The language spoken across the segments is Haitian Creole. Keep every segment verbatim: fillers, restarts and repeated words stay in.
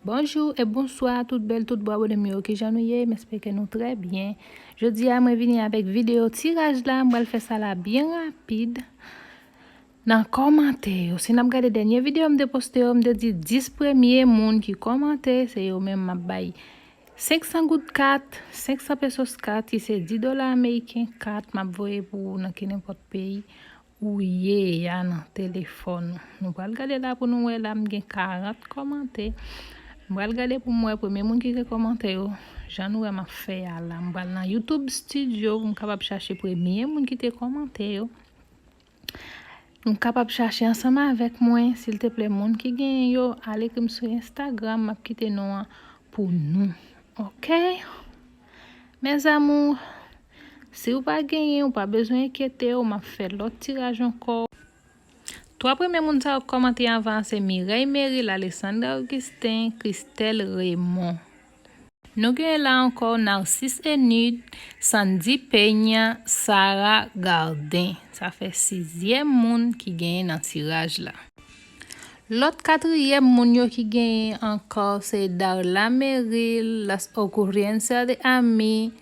Bonjou e bonswa tout bèl, tout bwa, bonè m yo, kijan nou ye? M espere ke nou trè byen. Jodi a, mwen vini avèk videyo tiraj la, m pral fè sa la byen rapid. Nan kòmantè yo, si n ap gade dènye videyo m te poste yo, m te di dis premye moun ki kòmante, se yo menm m ap bay senk san goud kat, senk san pesos kat, ki se dis dola ameriken kat, m ap voye pou ou nan kenenpòt peyi ou ye a nan telefòn ou. Nou pral gade la pou nou wè la, m gen karant kòmantè. M pral gade pou m wè premye moun ki te kòmante yo. Jan nou wè m ap fè a la, m pral nan YouTube Studio pou m kapab chache premye moun ki te kòmante yo. Nou kapab chache ansanm avèk mwen, silteplè, moun ki genyen yo, al ekri m sou Instagram, m ap kite non an pou nou. Oke? Mes amours, si w pa genyen, ou pa bezwen enkyete w, m ap fè lòt tiraj ankò. Twa premye moun sa yo k kòmante anvan an se Mireille Meril, Alessandra Augustin, Christelle Raymond. Nou genyen la ankò Narcisse Enud, Sandy Peña, Sarah Gardin. Sa fè sizyèm moun ki genyen nan tiraj la. Lòt katriyèm moun yo ki genyen ankò se Darla Meril, Las Ocurrencias de Amy,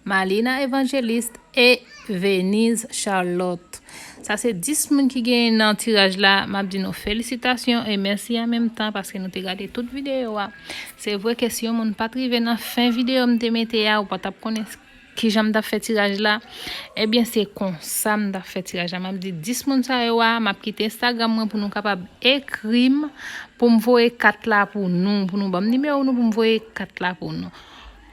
Malina Evangeliste e Venise Charlotte. Sa se dis moun ki genyen nan tiraj la. M ap di nou felisitasyon e mèsi an menm tan paske nou te gade tout videyo a. Se vre ke si yon moun pa t rive nan fen videyo m te mete a, ou pa t ap konnen kijan m t ap fè tiraj la. Ebyen, se konsa m t ap fè tiraj la. M ap di dis moun sa yo a, m ap kite Instagram mwen pou nou kapab ekri m, pou m voye kat la pou nou, pou nou ban m nimewo nou pou m voye kat la pou nou.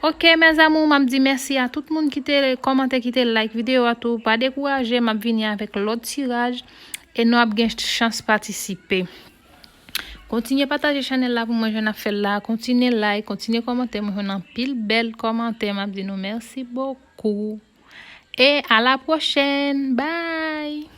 Oke, mes amours, m ap di mèsi a tout moun ki te kòmante, ki te like videyo a tou. Pa dekouraje, m ap vini avèk lòt tiraj e nou ap gen chans patisipe. Kontinye pataje chanèl la pou mwen, jan n ap fè l la. Kontinye like, kontinye kòmante. Mwen jwenn anpil bèl kòmantè. M ap di nou mèsi bokou. E a la pwochèn. Bye!